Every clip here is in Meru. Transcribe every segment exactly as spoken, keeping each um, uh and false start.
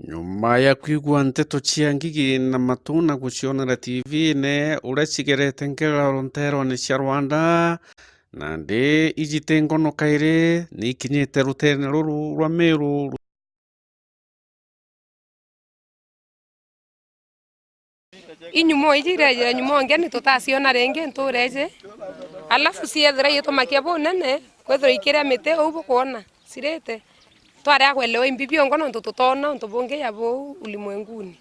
Nyuma ya kwigua nteto cia Ngigi na matu na gucionera T V-ine uria cigerete ngerero nteerone cia Rwanda, nandi iji ti ngono kairi ni ikinyite ruteene ruru rwa Meru. Inyumo iji irejera nyumo nge ni tutaciona ringi ntuura iji. Alafu ciethira igitumakia bunene, kwithirwa ikiria miti uu bukwona cirite. Twari a kwelewa imbi biongo nontu tutoona untu bungi ya buu ulimwenguni.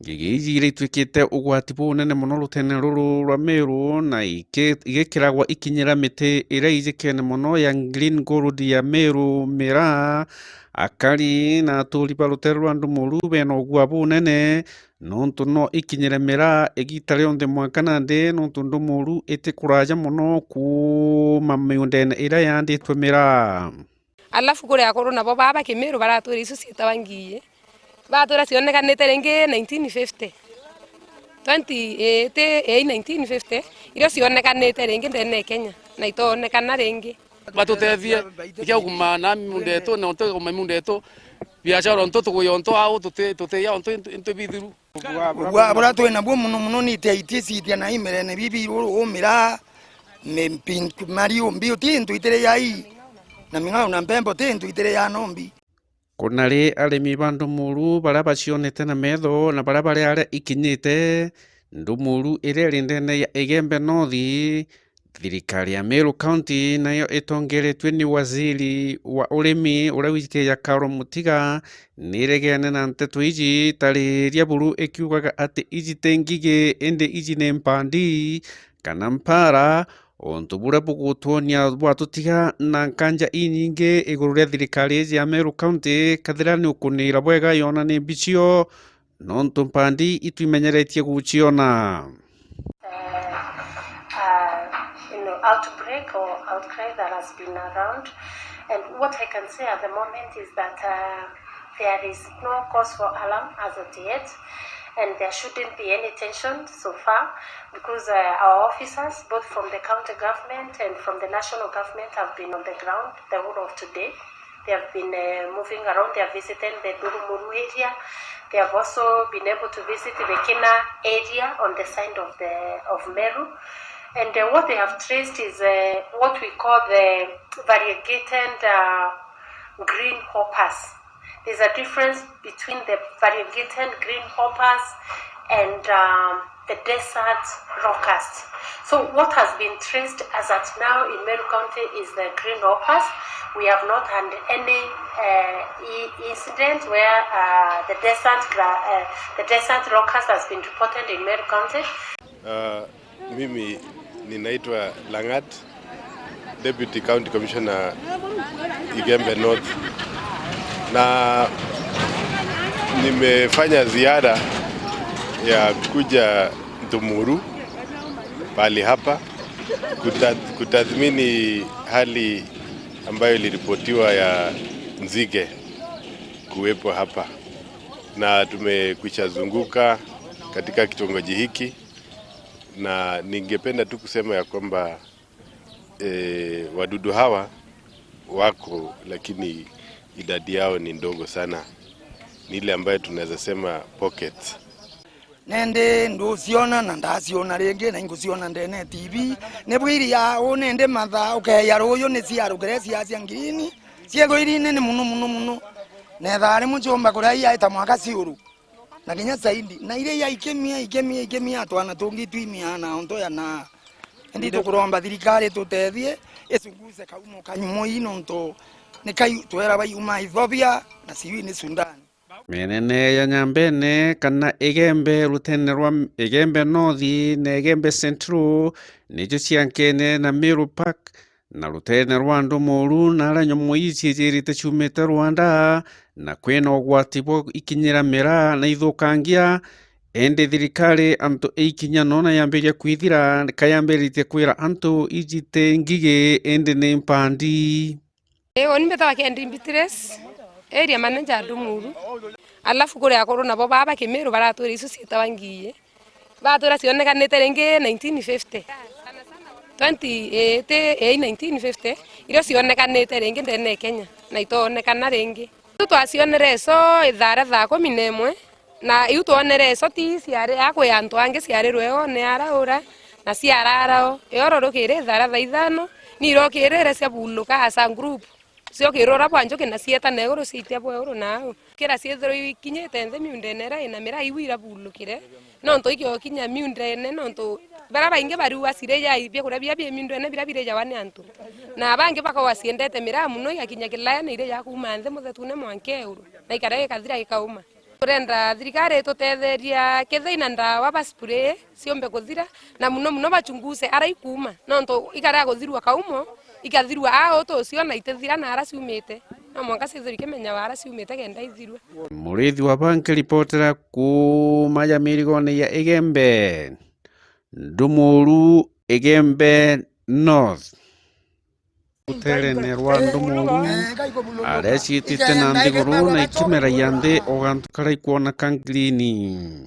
Ngigi iji iria itwikite ugwati bunene mono ruteene ruru rwa Meru na iki-, igikiragwa ikinyira miti iria ijikene mono ya green gold ya Meru, miraa, akari na aturi ba ruteere rwa Ndumuru bena ugua bunene, nontu no ikinyire miraa igita rionthe mwanka nandi, nontu Ndumuru iti kuraja mono kuuma miundene iria yaanditwe miraa. Alafu kuri akuru nabo baa ba Kimiru baratwira icio ciitawa ngiiye. Baratwira cionekanite ringi nineteen fifty. Twenty, ii, ti, ii, nineteen fifty, irio cionekanite ringi ndene ya Kenya, na itoonekana ringi. Batutethie, ikia kuguma na miunda yetu, na untu kuguma miunda yetu, biashara untu tuguya untu au, tuti-, tutiya untu intu, intu bithiru. Ugwa buria twi nabuo mono mono ni iti aiti ciitia na imerene bibi ruru umira, mi-, mpi-, mariu mbi uti intu itiri yai, na ming'ao na mpembo ti intu itiri ya nombi. Kuna ri arimi ba Ndumuru baria bacionete na metho na baria bari aria ikinyite, Ndumuru iria iri ndene ya Igembe North, thirikari ya Meru County nayo itongeretue ni waziri wa urimi uria witikia Karo Mutiga, ni iregene na nteto iji, tariria buru ikiugaga ati iji ti ngigi, indi iji ni mpandi kana mpara, untu buria bugutwonia bwatutiga na nkanja inyingi iguru ria thirikari iji ya Meru County, kethira ni ukuniira bwega yona ni mbicio, nontu mpandi itwimenyeretie guciona. Uh, uh, you know, outbreak or outcry that has been around. And what I can say at the moment is that, uh, there is no cause for alarm as of yet, and there shouldn't be any tension so far, because, uh, our officers, both from the county government and from the national government, have been on the ground the whole of today. They have been, uh, moving around. They have visited the Ndumuru area. They have also been able to visit the Kina area on the side of the, of Meru. And, uh, what they have traced is, uh, what we call the variegated, uh, green hoppers. There's a difference between the variegated green hoppers and, um, the desert locust. So what has been traced as at now in Meru County is the green hoppers. We have not had any, uh, i-, incident where, uh, the desert gra-, uh, the desert locust has been reported in Meru County. Uh, mimi ninaitwa Langat, Deputy County Commissioner Igembe North, na nimefanya ziara ya kuja Ndumuru pahali hapa kuta-, kutathmini hali ambayo iliripotiwa ya nzige kuwepo hapa, na tumekwisha zunguka katika kitongoji hiki, na ningependa tu kusema ya kwamba, eh, wadudu hawa wako, lakini idadi yao ni ndogo sana. Ni ile ambayo tunaweza sema pockets. Nindi nduciona na ndaciona ringi na inguciona ndene ya T V. Ni bwiri ya uu nindi matha ukeya ruuyu ni ciarugire cia cia ngirini. Ciethwa iri nene muno muno muno. Na ithaa rimwe ciumba kuria iaita mwaka ciuru. Na kinya zaidi. Na iria ya ikimia, ikimia, ikimia, twana tungi twimia na untu ya na. Indi tukuromba thirikari tutethie, icunguce kaumo ka nyumo ii nontu ni kai twera baiuma Ethiopia na siui ni Sudan. Mienene ya Nyambene kana Igembe, rutene rwa Igembe North na Igembe Central, nicio ciankene na Meru Park, na rutene rwa Ndumuru, na aria nyomo ii ciijirite ciumite Rwanda, na kwina ugwati bwa ikinyira miraa na ithukangia, indi thirikari antu ikinya nona yambiria kwithira, kayambiritie kwira antu iji ti ngigi, indi ni mpandi. Ii, uni mbitawa Kendi Beatrice, area manager Ndumuru. Alafu kuri akuru nabo baa ba Kimiru baratwira icio ciitawa ngiiye. Batwira cionekanite ringi nineteen fifty. Twenty, ii, ti, ii, nineteen fifty, irio cionekanite ringi ndene ya Kenya, na itoonekana ringi. Tu twacionere ico ithara thaa kumi na imwe, na iu twonere ico ti ciari a kwi antu angi, ciarirwe o ni araura, na ciarara o. Iororukire ithara thaa ithano, ni irokirire ciabuluka as a group. Ciokirura bwa njuki na cietana iguru ciitia bwa iguru nau. Kira ciithirwa ikinyite nthi miundene iria ina miraa iu irabulukire, nontu ikiokinya miundene, nontu baria baingi bariua ciria biakuria biria bi miundene biria birijawa ni antu. Na bangi bakowa ciendete miraa mono, igakinya kilaya na irija kuuma nthi muthetune mwanka euru, na ikarea ikathira ikauma. Turenda thirikari itutetheria kethira ina ndawa ba spray ciumbe kuthira, na mono mono bachunguze ara ikuuma, nontu ikarea kuthirua kaumo, ikathirua aa utu ucio na itithira na ara ciumite. No mwanka cithirwe ikimenyawa ara ciumite kenda ithirue. Murithi wa Banki ripotera kuuma ya mirigone ya Igembe, Ndumuru, Igembe North. Ruterene rwa Ndumuru, aria ciitite na nthiguru na ikimera ya nthi o gantu karia ikwona ka ngirini.